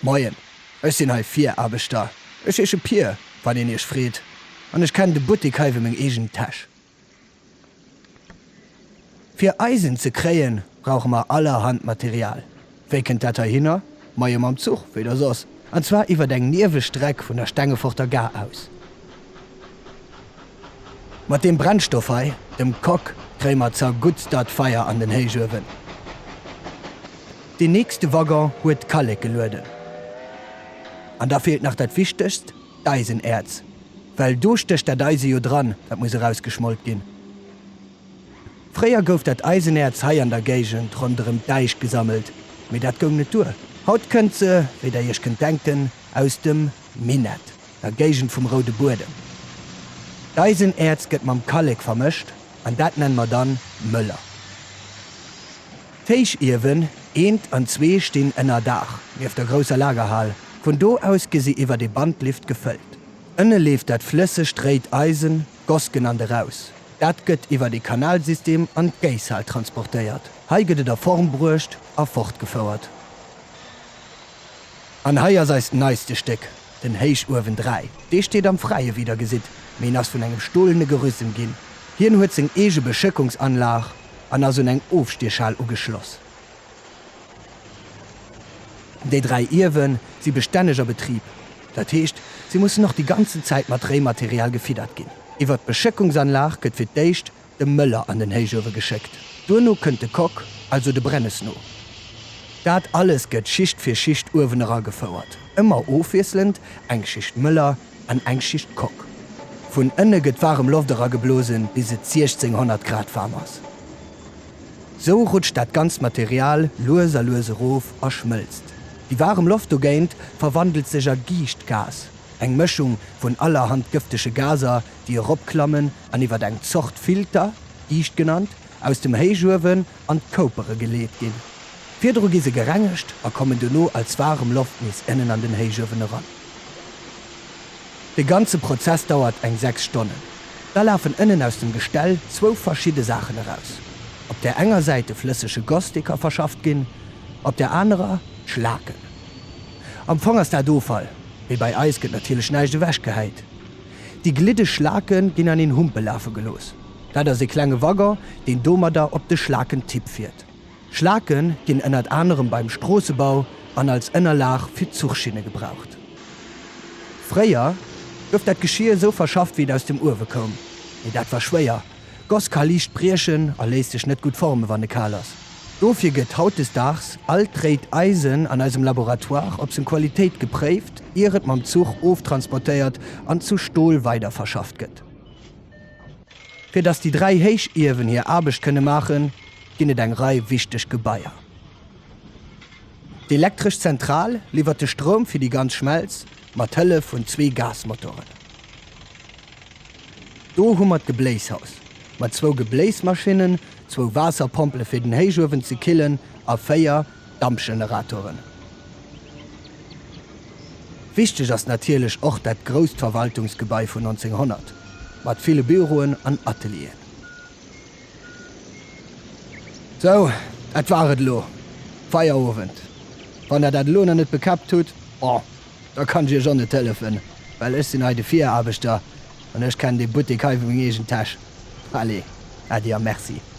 Moien, ech sinn hei Viraarbechter. Ech heesche Pier, wann een iech freet, an ech kennen de Buttek hei wéi meng eegen Täsch. Fir Eisen ze kréien, brauche mer allerhand Material. Wéi kënnt dat heihinner? Majo mam Zuch, wéi da soss, an zwar iwwert eng Niewestreck vun der Stengeforter Gare aus. Mat deem Brennstoff hei, dem Coke, kréie mer zerguttstert Feier an den Héichuewen. Deen nächste Waggon huet Kallek gelueden. An da feelt nach dat Wichtegst, d'Eisenäerz. Well do stécht dat Eise jo dran, dat muss erausgeschmolt ginn. Fréier gouf dat Eisenäerz hei an der Géigend ronderëm d'Äisch gesammelt, mee dat goung net duer. Haut kënnt se, wéi der iech kënnt denken, aus dem Minett, der Géigend vum roude Buedem. D'Eisenäerz gëtt mam Kallek vermëscht an dat nenne mer dann Mëller. D'Héichiewen eent an zwee stinn ënner Daach, nieft der grousser Lagerhal. Vun do aus gi se iwwert ee Bandlift gefëllt. Ënne leeft dat flëssegt réit Eisen, Goss genannt, eraus. Dat gëtt iwwert ee Kanalsystem an d'Géisshal transportéiert. Hei gëtt et a Form bruecht a fortgefouert. An hei ass eist neiste Stéck, den Héichuewen 3. Dee steet am Fräie wéi der gesitt, mee en ass vun engem stolene Gerüst emginn. Hien huet seng eege Beschëckungsanlag an ass un eng Ofstiechhal ugeschloss. Déi 3 Iewe si bestänneg a Betrib, dat heescht, si mussen och déi ganzen Zäit mat Réimaterial gefiddert ginn. Iwwer d'Beschëckungsanlag gëtt fir d'éischt de Mëller an den Héichuewe geschéckt, duerno kënnt de Coque, also de Brennes no. Dat alles gëtt Schicht fir Schicht uewen era gefouert, ëmmer ofwiesselend eng Schicht Mëller an eng Schicht Coque. Vun ënne gëtt waarem Loft erageblosen, bis et 1600 Grad waarm ass. Sou rutscht dat ganzt Material lues a lues erof a schmëlzt. Déi waarem Loft dogéint verwandelt sech a Giichtgas, eng Mëschung vun allerhand gëftege Gaser, déi eropklammen an iwwer eng Zort Filter, Giicht genannt, aus dem Héichuewen an d'Koupere geleet ginn. Virdru gi se gerengegt a kommen dono als waarem Loft nees ënnen an den Héichuewen eran. De ganze Prozess dauert eng 6 Stonnen. Da lafen ënnen aus dem Gestell zwou verschidde Saachen eraus. Op där enger Säit de flëssege Goss, dee ka verschafft ginn, op där anerer d'Schlaken. Am Fong ass dat Offall, mee bei eis gëtt natierlech näischt ewechgehäit. Déi gliddeg Schlake ginn an een Humpe lafe gelooss. Dat ass ee klenge Waggon, deen domadder op de Schlakentipp fiert. Schlake ginn ënnert anerem beim Stroossebau an als Ënnerlag fir Zuchschinne gebraucht. Fréier gouf dat Geschir esou verschafft wéi et aus dem Uewe koum, mee dat war schwéier. Goss ka liicht briechen a léisst sech net gutt formen, wann e kal ass. Dofir gëtt hautdesdaags all d'réit Eisen an eisem Laboratoire op seng Qualitéit gepréift, ier et mam Zuch oftransportéiert an zu Stol weiderverschafft gëtt. Fir datt déi 3 Héichiewen hir Aarbecht kënne maachen, ginn et eng Rei wichteg Gebaier. D'elektresch Zentral liwwert de Stroum fir déi ganz Schmelz mat Hëllef vun zwee Gasmotoren. Do hu mer d'Gebléishaus mat zwou Gebléismaschinnen, zwou Waasserpompele fir den Héichuewen ze killen a 4 Dampgeneratoren. Wichteg ass natierlech och dat grousst Verwaltungsgebai vun 1900, mat ville Büroen an Atelieren. Sou, dat war et elo. Feierowend. Wann der dat elo nach net bekäppt hutt, bon, da kann ech iech och net hëllefen, well ech sinn hei de Viraarbechter an ech kennen dee Buttek hei wéi meng eegen Täsch. Allez, Äddi a Merci.